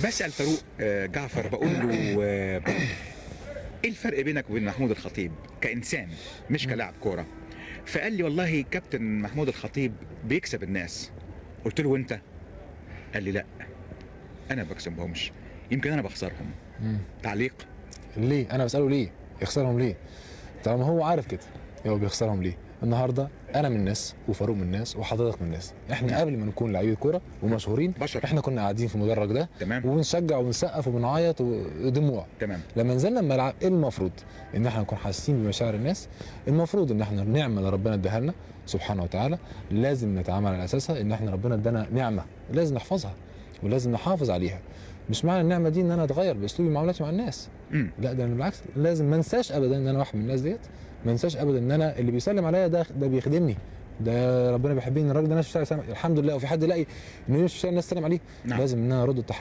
بسال فاروق جعفر بقول له ايه الفرق بينك وبين محمود الخطيب كانسان مش كلاعب كورة؟ فقال لي والله كابتن محمود الخطيب بيكسب الناس. قلت له وانت؟ قال لي لا انا ما بكسبهمش، يمكن انا بخسرهم. تعليق؟ ليه؟ انا بساله ليه؟ يخسرهم ليه؟ طالما هو عارف كده هو بيخسرهم ليه؟ النهارده انا من الناس وفاروق من الناس وحضرتك من الناس، احنا قبل ما نكون لعيبة كورة ومشهورين بشر، احنا كنا قاعدين في المدرج ده، تمام، وبنشجع وبنسقف وبنعيط ودموع، تمام. لما نزلنا الملعب ايه المفروض؟ ان احنا نكون حاسين بمشاعر الناس، المفروض ان احنا النعمة اللي ربنا اداها لنا سبحانه وتعالى لازم نتعامل على اساسها، ان احنا ربنا ادانا نعمه لازم نحفظها ولازم نحافظ عليها. مش معنى النعمة دي ان انا اتغير باسلوبي معاملتي مع الناس، لا ده انا بالعكس لازم ما انساش ابدا ان انا واحد من الناس ديت، ما انساش ابدا ان انا اللي بيسلم عليا ده بيخدمني، ده ربنا بيحبني، الراجل ده ناس في الشارع الحمد لله، وفي حد يلاقي انه يمشي في الشارع الناس تسلم عليه، نعم. لازم ان انا ارد التحية.